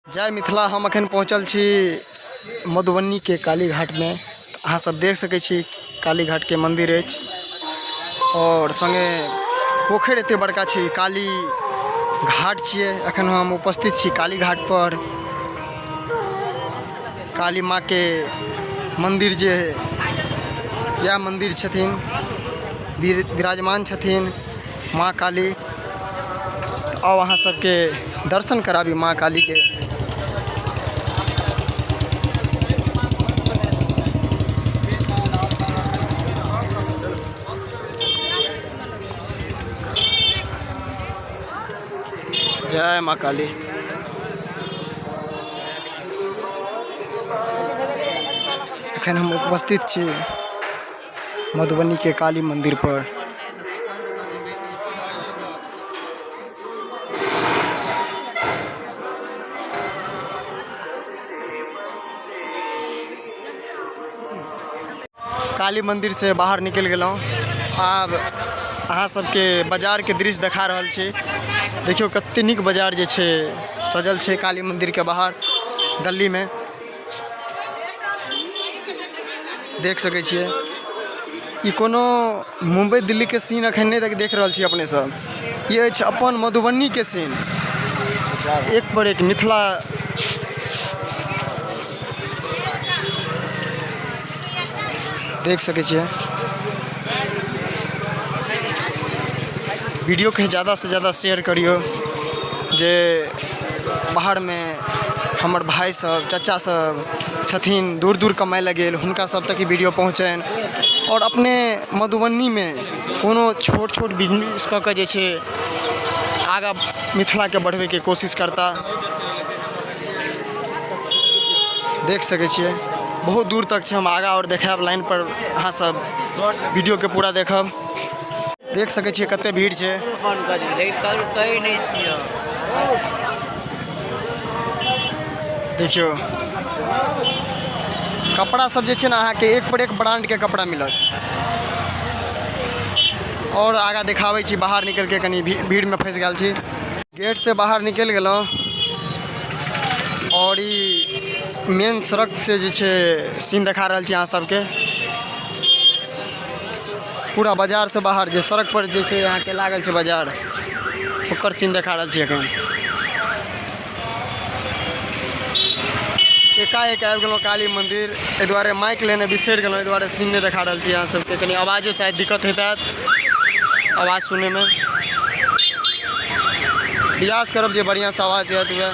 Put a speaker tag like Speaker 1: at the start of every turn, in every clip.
Speaker 1: जय मिथिला। हम अखन पहुँचल छी मधुबनीके काली घाटमे। अहाँ सब देख सकै छी काली घाटके मन्दिर अछि और संगे पोखरि एते बड़का छै, काली घाट छियै। अखन हम उपस्थित छी काली घाट पर। काली माँके मन्दिर जे इएह मन्दिर छथिन, विराजमान छथिन माँ काली। आउ अहाँ सबके दर्शन कराबी माँ कालीके। जय माँ काली। एखन हम उपस्थित छी मधुबनीके काली मन्दिर पर। काली मंदिर से बाहर निकलि गेलहुँ। आब अहाँ सबके बाजारके दृश्य देखा रहल छी। देखियौ कते नीक बाजार जे छै सजल छै काली मंदिरके बाहर गलीमे। देख सकै छियै ई कोनो मुम्बई दिल्लीके सीन अखन नहि देख रहल छी अपने सब। ई अछि अपन मधुबनीके सीन, एक पर एक मिथिला। देख सकै छियै। वीडियोके ज़्यादासँ ज़्यादा शेयर करियौ जे बाहरमे हमर भाय सब चचा सब छथिन, दूर दूर कमाइ लए गेल, हुनका सब तक ई वीडियो पहुँचनि आओर अपने मधुबनीमे कोनो छोट छोट बिजनेस कऽ कऽ जे छै आगाँ मिथिलाके बढ़बैके कोशिश करता। देख सकै छियै बहुत दूर तक छै। हम आगाँ आओर देखायब लाइनपर, अहाँ सब वीडियोके पूरा देखब। देख सकै छियै कते भीड़ छै। देखियौ कपड़ा सब जे छै ने अहाँके एक पर एक ब्रांडके कपड़ा मिलत। और आगाँ देखाबै छी, बाहर निकलिके कनि भीड़मे फँसि गेल छी। गेटसँ बाहर निकलि गेलहुँ और ई मेन सड़क से जे छै सीन देखा रहल छी अहाँ सबके। पूरा बाजार से बाहर जे सड़क पर जे छै अहाँके लागल छै बाजार, ओकर सीन देखा रहल छी। एखन एकाएक आबि गेलहुँ काली मंदिर, एहि दुआरे माइक लेने बिसरि गेलहुँ, एहि दुआरे सीन नहि देखा रहल छी अहाँ सबके। कनि आवाजो शायद दिक्कत होइत हैत आवाज सुनैमे। प्रयास करब जे बढ़िआँसँ आवाज आयत। वएह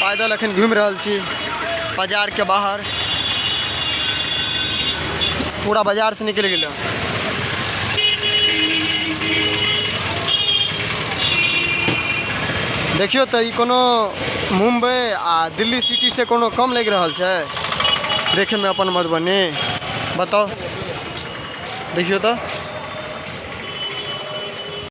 Speaker 1: पैदल एखन घुमि रहल छी बाजारके बाहर, पूरा बाजारसँ निकलि गेलहुँ। देखियौ तऽ ई कोनो मुम्बई आ दिल्ली सिटीसँ कोनो कम लागि रहल छै देखैमे अपन मधुबनी? बताउ, देखियौ तऽ।